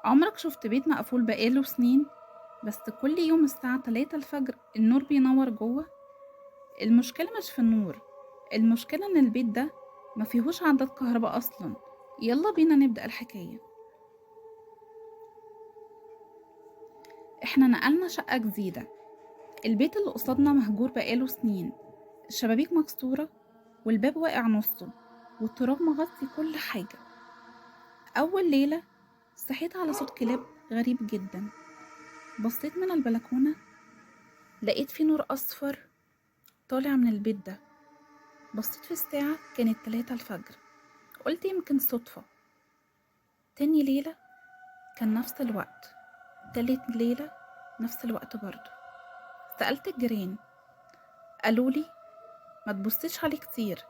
عمرك شفت بيت مقفول بقاله سنين، بس كل يوم الساعة 3 الفجر النور بينور جوه؟ المشكلة مش في النور، المشكلة ان البيت ده ما فيهوش عداد كهرباء اصلا. يلا بينا نبدأ الحكاية. احنا نقلنا شقة جديدة. البيت اللي قصادنا مهجور بقاله سنين، الشبابيك مكسورة والباب واقع نصه والتراب مغطي كل حاجة. أول ليلة صحيت على صوت كلاب غريب جدا. بصيت من البلكونة لقيت في نور أصفر طالع من البيت ده. بصيت في الساعة كانت 3 الفجر، قلت يمكن صدفة. تاني ليلة كان نفس الوقت، تالت ليلة نفس الوقت برضو. سألت الجيران قالولي ما تبصيش عليه كتير،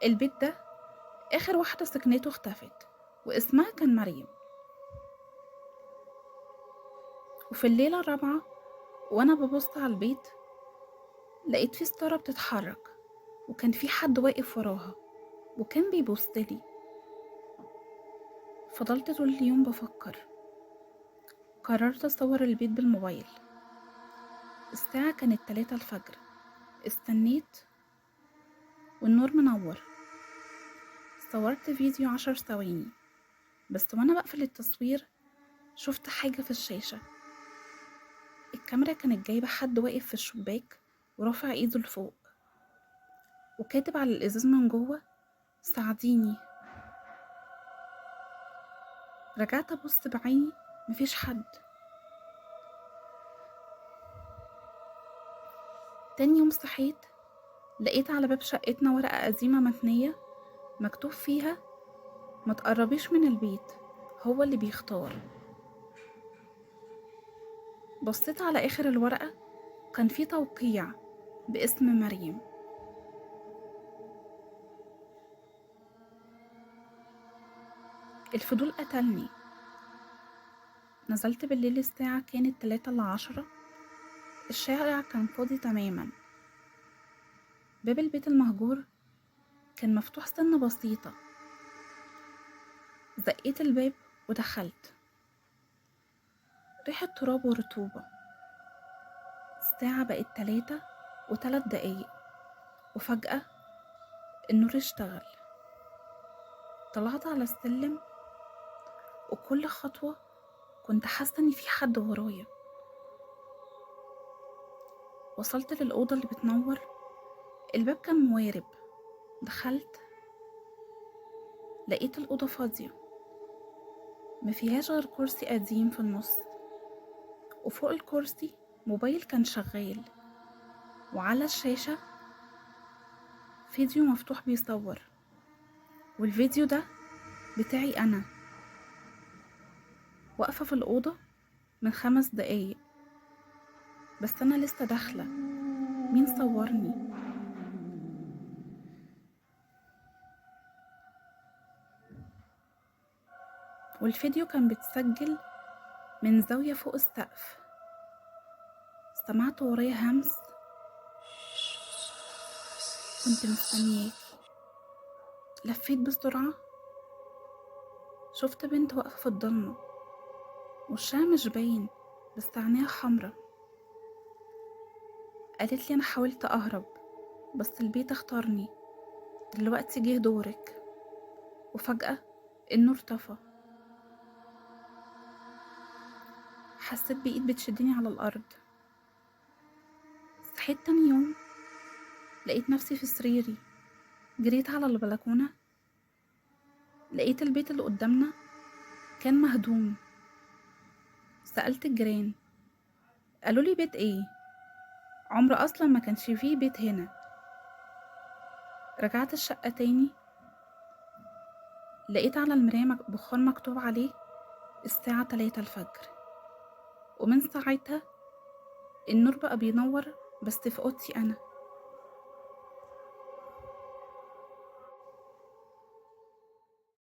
البيت ده آخر واحدة سكنته اختفت واسمها كان مريم. وفي الليلة الرابعة وأنا ببص على البيت لقيت في ستارة بتتحرك وكان في حد واقف وراها وكان بيبصلي. فضلت طول اليوم بفكر. قررت أصور البيت بالموبايل. الساعة كانت 3 الفجر. استنيت والنور منور. صورت فيديو 10 ثواني بس، وأنا بقفل التصوير شفت حاجة في الشاشة. الكاميرا كانت جايبة حد واقف في الشباك ورافع ايده لفوق وكاتب على الازاز من جوه ساعديني. رجعت ابص بعيني مفيش حد. تاني يوم صحيت لقيت على باب شقتنا ورقة قديمة متنية مكتوب فيها ما تقربيش من البيت، هو اللي بيختار. بصيت على آخر الورقة كان في توقيع باسم مريم. الفضول قتلني. نزلت بالليل، الساعة كانت 9:45. الشارع كان فاضي تماما. باب البيت المهجور كان مفتوح سنة بسيطة. زقيت الباب ودخلت. ريحة تراب ورطوبة. الساعة بقت 3:03 وفجأة النور اشتغل. طلعت على السلم وكل خطوة كنت حاسة ان في حد ورايا. وصلت للأوضة اللي بتنور. الباب كان موارب. دخلت لقيت الأوضة فاضية، مفيهاش غير كرسي قديم في النص، وفوق الكرسي موبايل كان شغال، وعلى الشاشة فيديو مفتوح بيصور، والفيديو ده بتاعي أنا واقفة في الأوضة من 5 دقايق، بس أنا لسه داخلة. مين صورني؟ والفيديو كان بيتسجل من زاوية فوق السقف. سمعت ورايا همس، كنت مستنياكي. لفيت بسرعة، شفت بنت واقفة في الضلمة، وشها مش باين بس عينيها حمرا. قالت لي أنا حاولت أهرب بس البيت اختارني، دلوقتي جه دورك. وفجأة النور طفى. حسيت بإيد بتشدني على الأرض. صحيت تاني يوم لقيت نفسي في سريري. جريت على البلكونة لقيت البيت اللي قدامنا كان مهدوم. سألت الجيران قالوا لي بيت ايه؟ عمر اصلا ما كانش فيه بيت هنا. رجعت الشقة تاني لقيت على المراية بخار مكتوب عليه الساعة 3 الفجر. ومن ساعتها النور بقى بينور بس في اوضتي انا.